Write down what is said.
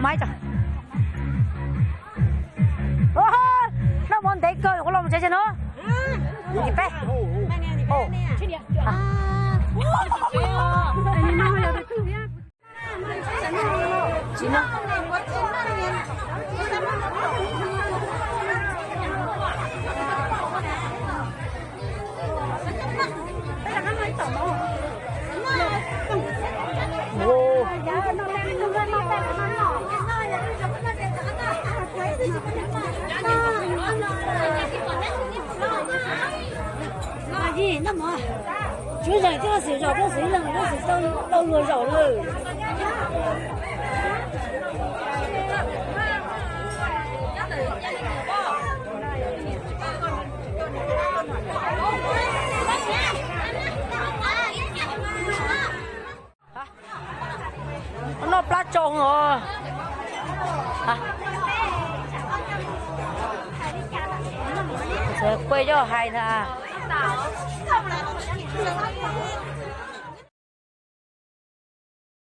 Maiv tso. Noj mov ntev kawg, ua loj mus tsev tsev no. Peb. Tsis no. Tsuav zaum thiab xwm zaum thiab xwm leeg thiab xwm tau luag zaum lawm. Noj plab tsau os. Kuj coj hais ntag.